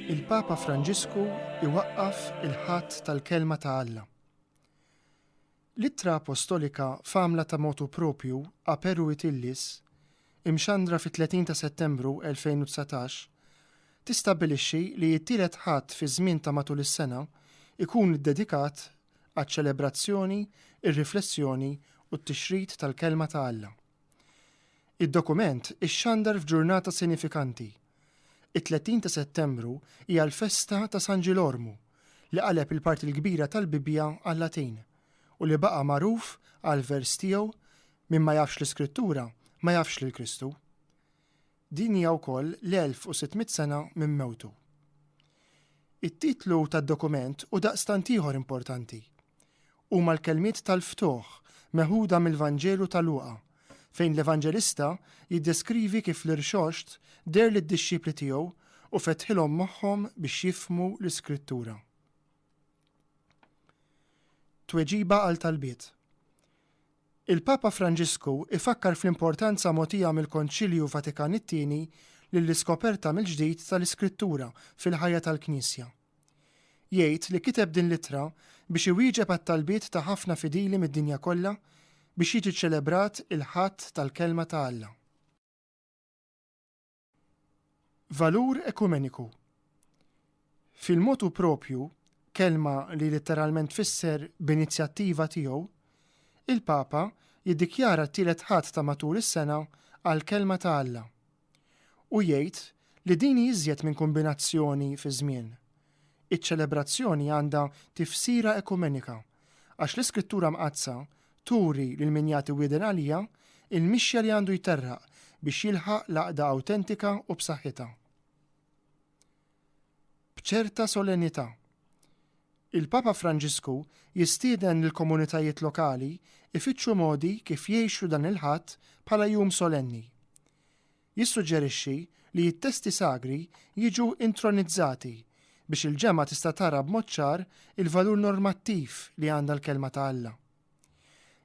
Il-Papa Franġisku iwaqqaf il-Ħadd tal-Kelma ta' Alla. L-Ittra Apostolika f'għamla ta' motu propju Aperuit Illis, imxandra fit-30 ta' Settembru 2019, tistabbilixxi li t-tielet Ħadd fiż-żmien ta' matul is-sena jkun iddedikat għaċ-ċelebrazzjoni, ir-riflessjoni u t-tixrid tal-Kelma ta' Alla. Id-dokument ixxandar f'ġurnata sinifikanti. It-30 ta' Settembru hija l-festa ta' San Ġilormu, li qaleb il-parti l-kbira tal-Bibbja għal-Latin, u li baqa' magħruf għall-vers tiegħu Min ma jafx l-Iskrittura, ma jafx lil Kristu. Din hija wkoll l-1600 sena minn mewtu. It-titlu tad-dokument hu daqstant ieħor importanti. Huma l-kelmiet tal-ftuħ meħuda mill-Vanġelu ta' Luqa, fejn l-Evanġelista jiddeskrivi kif l-Irxoxt deher lid-dixxipli tiegħu u fetħilhom moħħhom biex jifhmu l-Iskrittura. Tweġiba għal talbiet. Il-Papa Franġisku ifakkar fl-importanza mogħtija mill-Konċilju Vatikan it-Tieni lill-iskoperta mill-ġdid tal-Iskrittura fil-ħajja tal-Knisja. Jgħid li kiteb din l-ittra biex iwieġeb għat-talbiet ta' ħafna fidili mid-dinja kollha biex jiġi ċċelebrat il-Ħadd tal-Kelma ta' Alla. Valur ekumeniku. Fil-motu proprju, kelma li litteralment tfisser b'inizjattiva tiegħu, il-Papa jiddikjara t-tielet Ħadd ta' matul is-sena għall-Kelma ta' Alla. Hu jgħid li din hi iżjed minn kumbinazzjoni fiż-żmien. Iċ-ċelebrazzjoni għandha tifsira ekumenika għax l-Iskrittura Mqaddsa turi lil min jagħti widen għaliha il-mixja li għandu jterraq biex jilħaq l-għaqda awtentika u b'saħħitha. B'ċerta solennità. Il-Papa Franġisku jistieden lill-komunitajiet lokali jfittxu modi kif jgħixu dan il-Ħadd bħala jum solenni. Jissuġġerixxi li t-testi sagri jiġu intronizzati biex il-ġemgħa tista' tara b'mod ċar il-valur normattiv li għandha l-Kelma ta' Alla.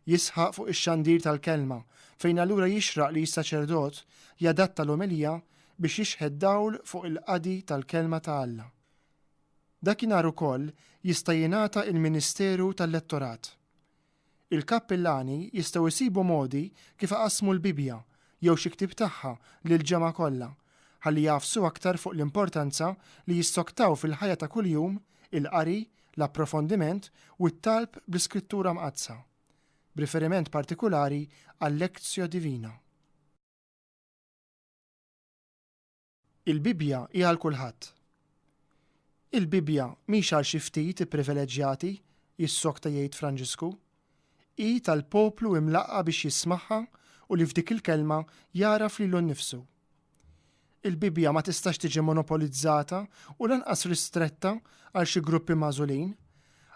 Jisħaq fuq ix-xandir tal-Kelma fejn allura jixraq li s-saċerdot jadatta l-omelija biex jixħet dawl fuq il-qadi tal-Kelma ta' Alla. Dakinhar ukoll jista' jingħata il-ministeru tal-lettorat. Il-kappillani jistgħu jsibu modi kif iqassmu l-Bibbja jew xi ktieb tagħha lill-ġemgħa kollha, ħalli jagħfsu aktar fuq l-importanza li jissoktaw fil-ħajja ta' kuljum il-qari, l-approfondiment u t-talb bl-Iskrittura Mqaddsa, b'riferiment partikulari għal-Lectio Divina. Il-Bibbja hi għal kulħadd. Il-Bibbja mhix għal xi ftit ipprivileġġjati, jissokta jgħid Franġisku. Hi tal-poplu imlaqqa' biex jismagħha u li f'dik il-kelma jagħraf lilu nnifsu. Il-Bibbja ma tistax tiġi monopolizzata u lanqas ristretta għal xi gruppi magħżulin,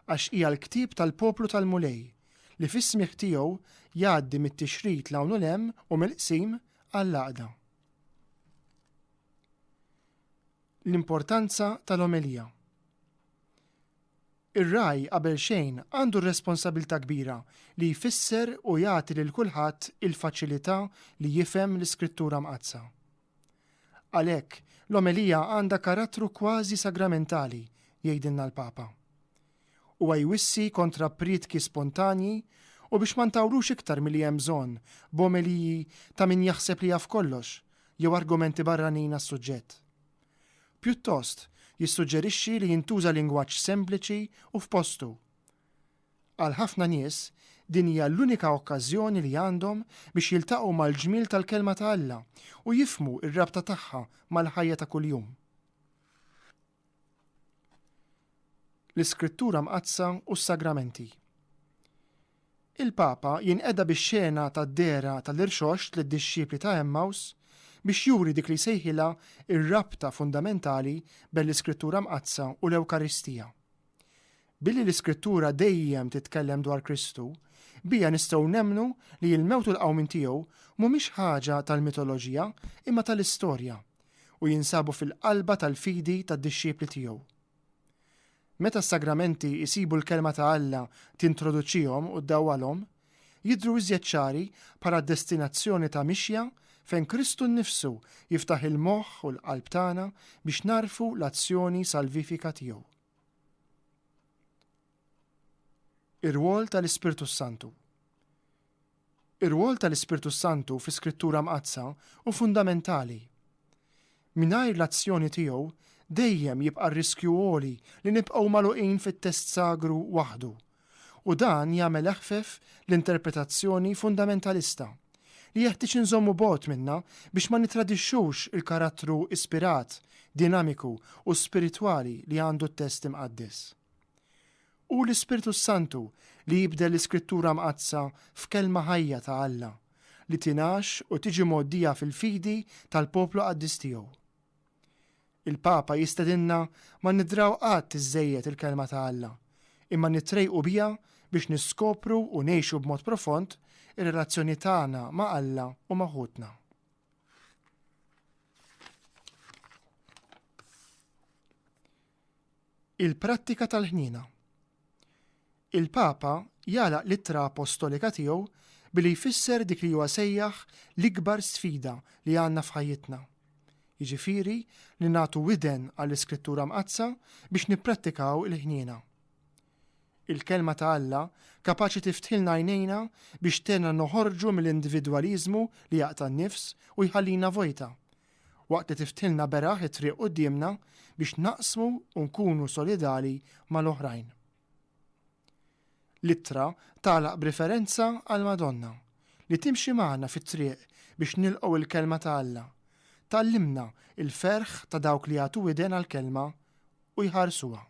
għax hija l-ktieb tal-poplu tal-Mulej, li fis-smigħ tiegħu jgħaddi mit-tixrid 'l hawn u 'l hemm u mill-qsim għall-għaqda. L-importanza tal-omelija. Ir-ragħaj qabel xejn għandu r-responsabilità kbira li jfisser u jagħti lil kulħadd il-faċilità li jifhem l-Iskrittura Mqaddsa. Għalhekk, l-omelija għandha karattru kważi sagramentali, jgħidilna l-Papa. Huwa jwissi kontra prietki spontanji u biex ma ntawlux iktar milli hemm bżonn b'omeliji ta' min jaħseb li jaf kollox jew argumenti barranin għas-suġġett. Pjuttost, jissuġġerixxi li jintuża lingwaġġ sempliċi u f'postu. Għal ħafna nies, din hija l-unika okkażjoni li għandhom biex jiltaqgħu mal-ġmiel tal-Kelma ta' Alla u jifhmu r-rabta tagħha mal-ħajja ta' kuljum. L-Iskrittura Mqaddsa u s-Sagramenti. Il-Papa jinqeda bix-xena tad-dehra tal-Irxoxt lid-dixxipli ta' Emmaus biex juri dik li jsejħilha r-rabta fundamentali bejn l-Iskrittura Mqaddsa u l-Ewkaristija. Billi l-Iskrittura dejjem titkellem dwar Kristu, biha nistgħu nemmnu li l-mewt u l-qawmien tiegħu mhumiex ħaġa tal-mitoloġija imma tal-istorja u jinsabu fil-qalba tal-fidi tad-dixxipli tiegħu. Meta s-sagramenti jsibu l-Kelma ta' Alla tintroduċihom u ddawwalhom, jidhru iżjed ċari bħala destinazzjoni ta' mixja fejn Kristu nnifsu jiftaħ il-moħħ u l-qalb tagħna biex nagħrfu l-azzjoni salvifika tiegħu. Ir-rwol tal-Ispirtu s-Santu. Ir-rwol tal-Ispirtu s-Santu fl-Iskrittura Mqaddsa hu fundamentali. Mingħajr l-azzjoni tiegħu, dejjem jibqa' r-riskju għoli li nibqgħu magħluqin fit-test sagru waħdu, u dan jagħmel eħfef l-interpretazzjoni fundamentalista, li jeħtieġ inżommu bogħod minnha biex ma nittradixxux il-karattru ispirat, dinamiku u spiritwali li għandu t-test imqaddes. Hu l-Ispirtu s-Santu li jibdel l-Iskrittura Mqaddsa f'Kelma ħajja ta' Alla, li tingħax u tiġi mgħoddija fil-fidi tal-poplu qaddis tiegħu. Il-Papa jistedinna ma nidraw qatt iżżejjed il-Kelma ta' Alla, imma nittrejqu biha biex niskopru u ngħixu b'mod profond ir-relazzjoni tagħna ma' Alla u ma' ħutna. Il-prattika tal-ħniena. Il-Papa jagħlaq l-ittra appostolika tiegħu billi jfisser dik li huwa sejjaħ l-ikbar sfida li għandna f'ħajjitna. Jiġifieri li nagħtu widen għall-Iskrittura Mqaddsa biex nipprattikaw il-ħniena. Il-Kelma ta' Alla kapaċi tiftħilna għajnejna biex tgħinna noħorġu mill-individwaliżmu li jaqta' n-nifs u jħallina vojta, waqt li tiftħilna beraħ it-triq quddiemna biex naqsmu u nkunu solidali mal-oħrajn. L-ittra tagħlaq b'riferenza għall-Madonna, li timxi magħna fit-triq biex nilqgħu l-Kelma ta' Alla, tgħallimna l-ferħ ta' dawk li jagħtu widen għall-Kelma u jħarsuha.